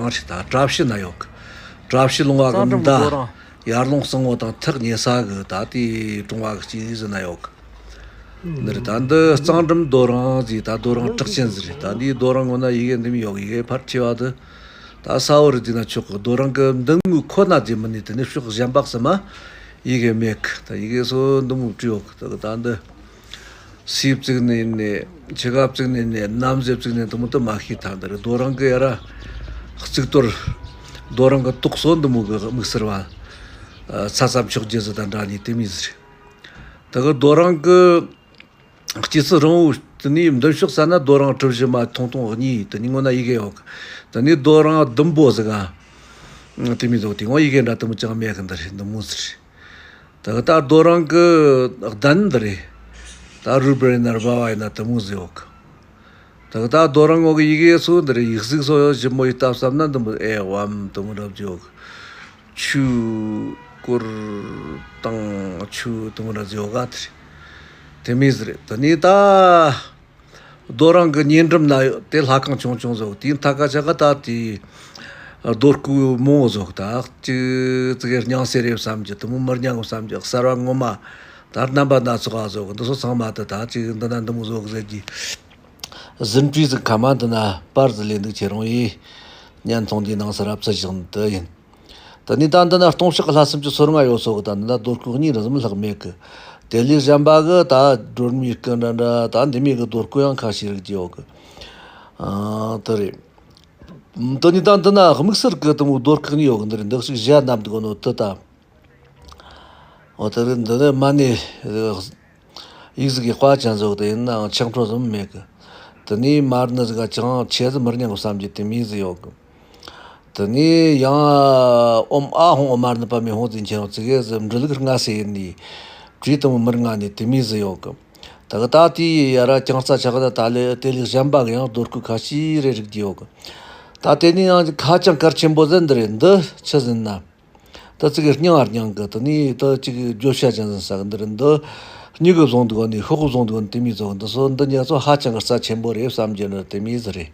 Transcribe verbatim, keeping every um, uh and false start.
རང་རེད། ད་བཀྲ་ཤིས་ན་ཡོད་གི། བཀྲ་ཤིས་ལུང་བ་གི་གཙང་འགྲམ་མདའ། རྡོ་རིང་། ཡར་ཀླུང་གཙང་བོ་དང་ཐག་ཉེ་ས་གི་ད་དེའི་གྲོང་བ་གི་གཅིག་ཟེར་ན་ཡོད་གི། འདིར་ད་འདི་གཙང་འགྲམ་རྡོ་རིང་ཟེར། ད་རྡོ་རིང་གྲགས་ཅན་ཟིག་རེད། ད་འདིའི་རྡོ་རིང་ངོ་ན་ཡི་གེ་འདི་མོ་ཡོད་གི། ཡི་གེ་ཕལ་ཆེ་བ་དེ་ད་ས་འོག་རེད་ཟེར་ན་ཆོག་གི། རྡོ་རིང་གི་མདུན་ངོས་ཁོ་ན་ཟེར་མིན་ནས། དེ་ནས་ཕྱོགས་གཞན་པ་གསུམ་མ་ཡི་གེ་མེད་གི། ད་ཡི་གེ་སོ་འདི་མོ་བྲིས་ཡོད་གི། ད་ད་འདི་སུས་བཙུགས་ནས་ནས། ཆི་ག་བཙུགས་ནས་ནས། ནམ་ཟེར་བཙུགས་ནས་འདི་མོ་དེ་མ་ཤེས། ད་འདིར་རྡོ་རིང་གི་ཡ་ར་གཙུག་ཏོར། རྡོ་རིང་གི་ཏོག་སོ་འདི་མོ་གི་དམིགས་བསལ་བ། ས་མཚམས་ཕྱོགས་བརྒྱད་ཟིག་དང་འདྲ་ནི་དེ་མོ་ཟིག་རེད། ད་གི་རྡོ་རིང་གི་སྐྱེད་ཚལ་རིང་བོ་དེ་ནས་མདུན་ཕྱོགས་ས་ན་རྡོ་རིང་གྲུ་བཞི་མ་ཐུང་ཐུང་གཉིས། དེ་ནས་ངོ་ན་ཡི་གེ་ཡོད་གི། དེ་ནས་རྡོ་རིང་ཟླུམ་པོ་ཟིག་ག་དེ་མོ་ཟིག། དེ་ངོ་ཡི་གེ་འདྲ་དེ་མོ་ཅང་མེད་གི། འདི་རེད། འདི་མོ་ཟིག་རེད། ད་གི་ད་རྡོ་རིང་གི་གདན་འདི་རེད། ད་རུས་སྦལ་ཡིན་ན་རྦ་བ་ཡིན་ན་དེ་མོ་ཟིག་ཡོད་གི། ད་གི་ད་རྡོ་རིང་ངོ་གི་ཡི་གེ་སོ་འདི་རེད། ཡིག་གཟུགས་སོ་ཞིབ་མོ་ཡིས་བལྟས་བསམ་ན་འདི་མོ་ཨེ་བམ་དེ་མོ་འདྲ་ཟིག་ཡོད་གི། ཆུ་སྐོར་དང་ཆུ་དུང་ར་ཟེར་བ་དེ་རེད། དེ་མོ་ཟིག་རེད། དེ་ནས་ད་རྡོ་རིང་གི་ཉེ་འགྲམ་ན་དེ་ལྷ་ཁང་ཆུང་ཆུང་ཟིག། དེའི་མཐའ་ཁ་ཆ་ག་ད་དེ་རྡོ་སྐུ་མང་བོ་ཟིག། ད་ཅིག་ཙི་གེ་རྙིང་ཟེར་རེད་བསམ་གི། དེ་མོ་མི་རྙིང་བསམ་གི། གསར་བ་ངོ་མ་ད་རྣམ་པ་སྣ་ཚོགས་ཟིག། འདི་ཚོ་ཚང་མ་ད་ད་ཅིག་འདི་ན་འདི་མོ་ཟིག་ཟེར་གི། ཟིན་བྲིས་ཟིག་ཁ་མ་འདི་ན་པར་ཟིག་ལས་འདུག། ཁྱེད་རང་ཡིས་བརྙན་ཐུང་འདིའི་ནང་ས་ར་བཙལ་བཞག་ནི་དེ་ཡིན། དེ་ནས་ད་འདི་ན་སྟོང་ཕྲག་ལྷ་སུམ་ཅུ་སོ་ལྔ་ཡོད་ཟེར་གི། ད་འདི་ན་རྡོ་སྐུ་གཉིས་རེ་ཙམ་ལྷག་མེད་གི། དེ་ལས་གཞན་པ་གི་ད་སྒྲོལ་མའི་སྐུ་འདྲ་འདྲ་ད་འདི་མོ་གི་རྡོ་སྐུ་ཡང་ཁ་ཤས་རིག་རྒྱུ་ཡོད་གི། ཨ། དེ་རེད། དེ་ནས་ད་འདི་ན་དམིགས་བསལ་གི་དེ་མོ་རྡོ་སྐུ་གཉིས་ཡོད་གི། འདི་རེད། འདི་ཞིག་གཞལ་ནས་འདུག་ནོ་དེ་ད། འོ་དེ་རེད། འདི་ནི་མ་ཎི་ཡིག་གཟུགས་ཀྱི་དཔེ་ཅན་ཟིག། དེ་ཡིན་ནའང་ཆག་འཕྲོ་ཙམ་མེད་གི། དེ་ནས་མར་ནི་ཟིག་ག་ཅང་ཆེ་ཟིག་མི་རྙིང་བསམ་གི། དེ་མོ་ཟིག་ཡོད་གི། དེ་ནས་ཡང་ཨོཾ་ཨཱཿཧཱུྃ་ཨོཾ་མ་ཎི་པདྨེ་ཧཱུྃ་ཟེར། ཁྱེད་རང་ཙི་གེ་ཟིག་འབྲུ་ལུག་ལྔ་ཟེར་ཡིན་ནི། བྲིས་དེ་མོ་མི་རྙིང་ནི་དེ་མོ་ཟིག་ཡོད་གི། ད་གི་ད་དེ་ཡ་ར་རྐྱང་རྩ་ཆག་གི། ད་ད་ལས་དེ་ལས་གཞན་པ་གི་ཡང་རྡོ་སྐུ་ཁ་ཤས་རེ་རིག་རྒྱུ་ཡོད་གི། ད་དེ་ནས་ཡང་ཧ་ཅང་གལ་ཆེན་པོ་ཟིག་འདི་རེད། འདི་ཆི་ཟེར་ན། ད་ཙི་གེ་རྙིང་ང་རྙིང་གི། དེ་ནས་ད་ཅིག་བརྗོད་བྱ་ཅན་ཟིག་ཟེར་གི། འདི་རེད། འདི་སྨྱུ་གུ་བཟུང་འདུག་ནི། ཤོག་གུ་བཟུང་འདུག་ནི། དེ་མོ་ཟིག། འདི་སོ་འདི་ཉ་ཚོ་ཧ་ཅང་གི་རྩ་ཆེན་པོ་རེད་བསམ་གྱི་ནི། དེ་མོ་ཟིག་རེད།